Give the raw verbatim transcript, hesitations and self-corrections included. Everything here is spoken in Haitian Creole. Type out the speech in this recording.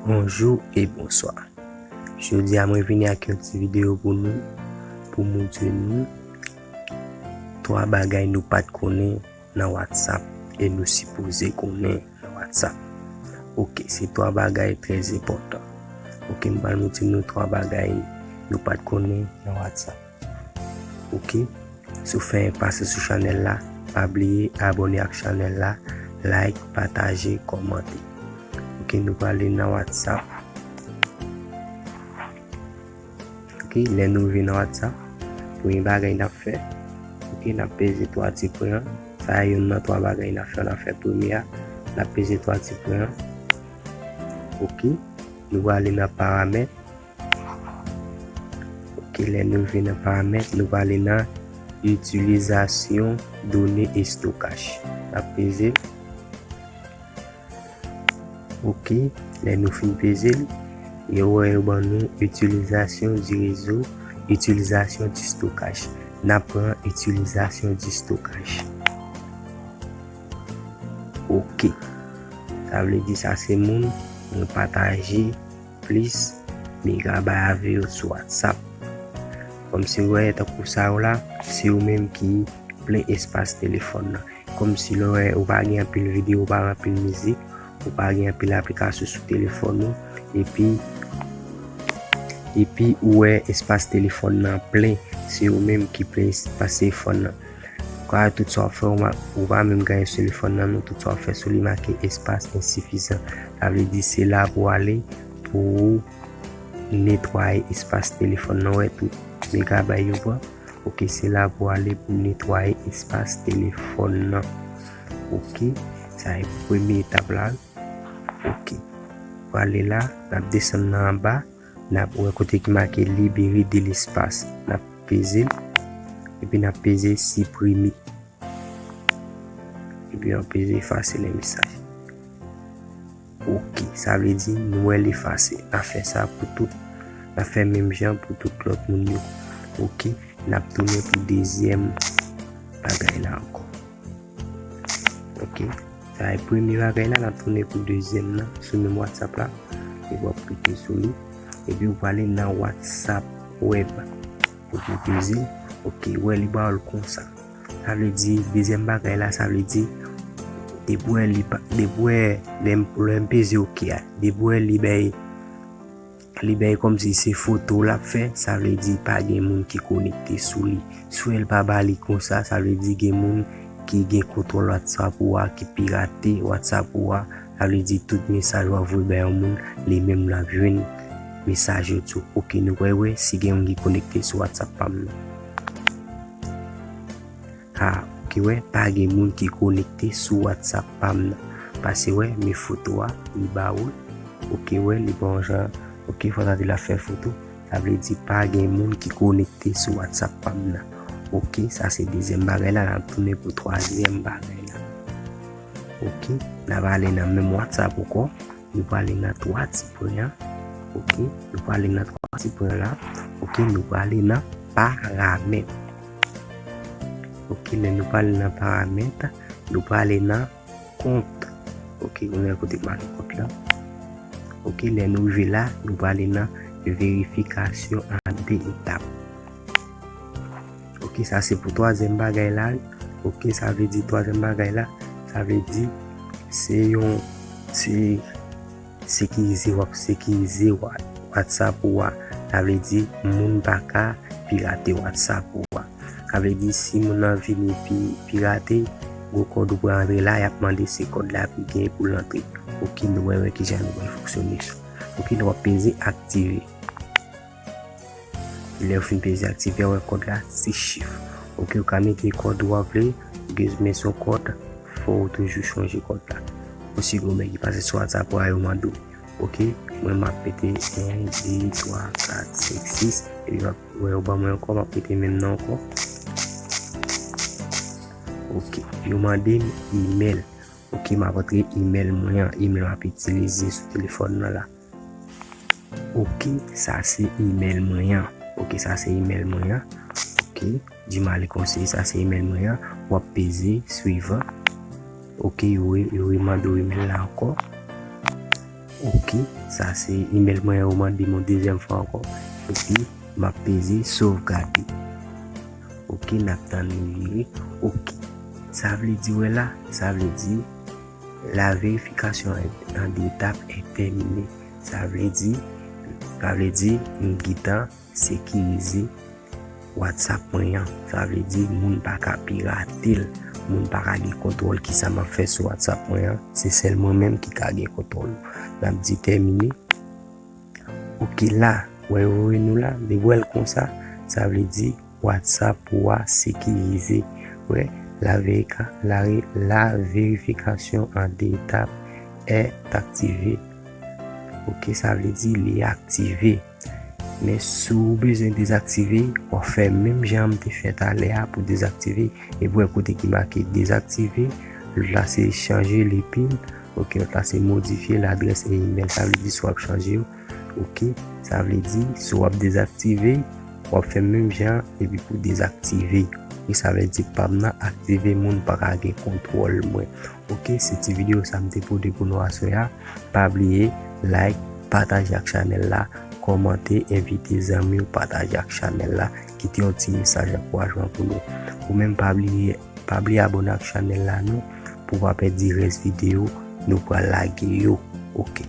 Bonjou e bonswa. Jodi a mwen vini ak yon ti videyo pou nou, pou montre nou twa bagay nou pa t konnen nan WhatsApp e nou sipoze konnen nan WhatsApp. Ok, se twa bagay trè enpòtan. Ok, m pral montre nou twa bagay nou pa t konnen nan WhatsApp. Ok, si w fenk pase sou chanèl la, pa bliye abòne ak chanèl la, like, pataje, kòmante. Ok, nou prale nan WhatsApp. Ok, lè nou rive nan WhatsApp, premye bagay n ap fè, ok, n ap peze twa ti pwen an. Sa a youn nan twa bagay n ap fè, n ap fè premye a. N ap peze twa ti pwen an. Ok, nou prale nan paramèt. Ok, lè nou rive nan paramèt, nou prale nan itilizasyon done estokaj. N ap peze. Ok, lè nou fin peze l, yo wè yo ban nou itilizasyon di rezo, itilizasyon di estokaj. N ap pran itilizasyon di estokaj. Ok, sa vle di sa se moun mwen pataje plis megabay avè yo sou WhatsApp. Kòmsi w wè tankou sa yo la, se yo menm ki plen espas telefòn nan. Kòmsi lè w wè ou pa gen anpil videyo, ou pa gen anpil mizik, ou pa gen anpil aplikasyon sou telefòn ou, epi epi ou wè espas telefòn nan plen, se yo menm ki plen espas telefòn nan. Kwa tout sa w ap fè, ou ma- ou pa menm gen sou telefòn nan, non, tout sa w ap fè sou li make espas ensifizan. Sa vle di se la pou w ale pou ou netwaye espas telefòn nan, wè tout megabay yo pran. Ok, se la pou w ale pou netwaye espas telefòn nan. Ok, sa e premye etap la. Ok, pou ale la, n ap desann nan anba, n ap wè kote ki make libérer de l'espace. N ap peze l, epi n ap peze siprime. Epi n ap peze efase le mesaj. Ok, sa vle di nou wè l efase. N ap fè sa pou tout, n ap fè menm jan pou tout lòt moun yo. Ok, n ap tounen pou dezyèm bagay la ankò. Ok, sa e premye bagay la, n ap tounen pou dezyèm nan sou menm WhatsApp la. Epi w ap klike sou li. Epi w prale nan WhatsApp web. Epi w peze l. Ok, wè li ba w l konsa. Sa vle di, dezyèm bagay la, sa vle di, depi w wè li pa, depi w wè, lè m, lè m peze ok a, depi w wè li bay, li bay kòmsi se foto l ap fè, sa vle di pa gen moun ki konekte sou li. Si w wè l pa ba li konsa, sa vle di gen moun ki gen kontwòl WhatsApp ou a, ki pirate WhatsApp ou a, sa vle di tout mesaj w ap voye bay yon moun, li menm l ap jwenn mesaj yo tou. Ok, nou wè, wè si gen moun ki konekte sou WhatsApp pa m nan. Ah, ok, wè, pa gen moun ki konekte sou WhatsApp pa m nan. Pase wè, men foto a, li ba ou l. Ok, wè, li ba w jan. Ok, fò sa di l ap fè foto. Sa vle di pa gen moun ki konekte sou WhatsApp pa m nan. Ok, sa se dezyèm bagay la, n ap tounen pou twazyèm bagay la. Ok, n ap ale nan menm WhatsApp ankò. Nou prale nan twa ti pwen an. Ok, nou prale nan twa ti pwen la. Ok, nou prale nan paramèt. Ok, lè nou prale nan paramèt, nou prale nan kont. Ok, nou wè kote k make kont la. Ok, lè nou rive la, nou prale nan verifikasyon an de etap. Ok, sa se pou twazyèm bagay la. Ok, sa vle di twazyèm bagay la, sa vle di se yon, se sekirize, w ap sekirize Wa- WhatsApp ou a. Sa vle di moun pa ka pirate WhatsApp ou a. Sa vle di si moun nan vini pi- pirate, gwo kòd ou pral antre la, y ap mande se kòd la pou gen pou l antre. Ok, nou wè, wè kijan nou pral fonksyone sou. Ok, nou ap peze aktive. Lè w fin peze aktive, wè kòd la, sis chif. Ok, ou ka mete kòd ou vle, ok, men se yon kòd, fò w toujou chonje kòd la. Osi gwo men ki pase sou WhatsApp ou a, yo mande w. Ok, mwen m ap mete en, de, twa, kat, senk, sis, epi w ap wè yo ban mwen ankò, m ap mete menm nan ankò. Ok, yo mande m email. Ok, m ap antre email mwen an, email m ap itilize sou telefòn nan la. Ok, sa se email mwen an. Ok, sa se email mwen an. Ok, di m ale konseye, sa se email mwen an. W ap peze suivant. Ok, yo re- yo remande w email la ankò. Ok, sa se email mwen yo mande m yon dezyèm fwa ankò. Epi m ap peze sovgade. Ok, n ap tann li vire. Ok, sa vle di, wè la, sa vle di la vérification en deux étapes est terminée. Sa vle di, sa vle di m gentan sekirize WhatsApp mwen an. Sa vle di moun pa ka pirate l, moun pa ka gen kontwòl kisa m ap fè sou WhatsApp mwen an. Se sèl mwen menm ki ka gen kontwòl. N ap di tèmine. Ok, la, wè yo voye nou la, depi w wè l konsa, sa vle di WhatsApp ou a sekirize. Wè, la vérika-, la, la vérification en deux étapes est activée. Ok, sa vle di li aktive. Men si w bezwen dezaktive, w ap fè menm jan m te fè talè a pou dezaktive. Epi w wè kote ki make dezaktive, lòt la se chanje le pin, ok, lòt la se modifye ladrès e email. Sa vle di si w ap chanje yo, ok, sa vle di si w ap dezaktive, w ap fè menm jan epi pou dezaktive. E sa vle di pa m nan aktive, moun pa ka gen kontwòl mwen. Ok, se ti videyo sa m te pote pou nou aswè a. Pa bliye like, pataje ak chanèl la, kòmante, envite zanmi w, pataje ak chanèl la, kite yon ti mesaj ankourajman pou nou. Ou menm pa bliye, pa bliye abòne ak chanèl la non, pou w pa pèdi rès videyo nou pral lage yo. Ok.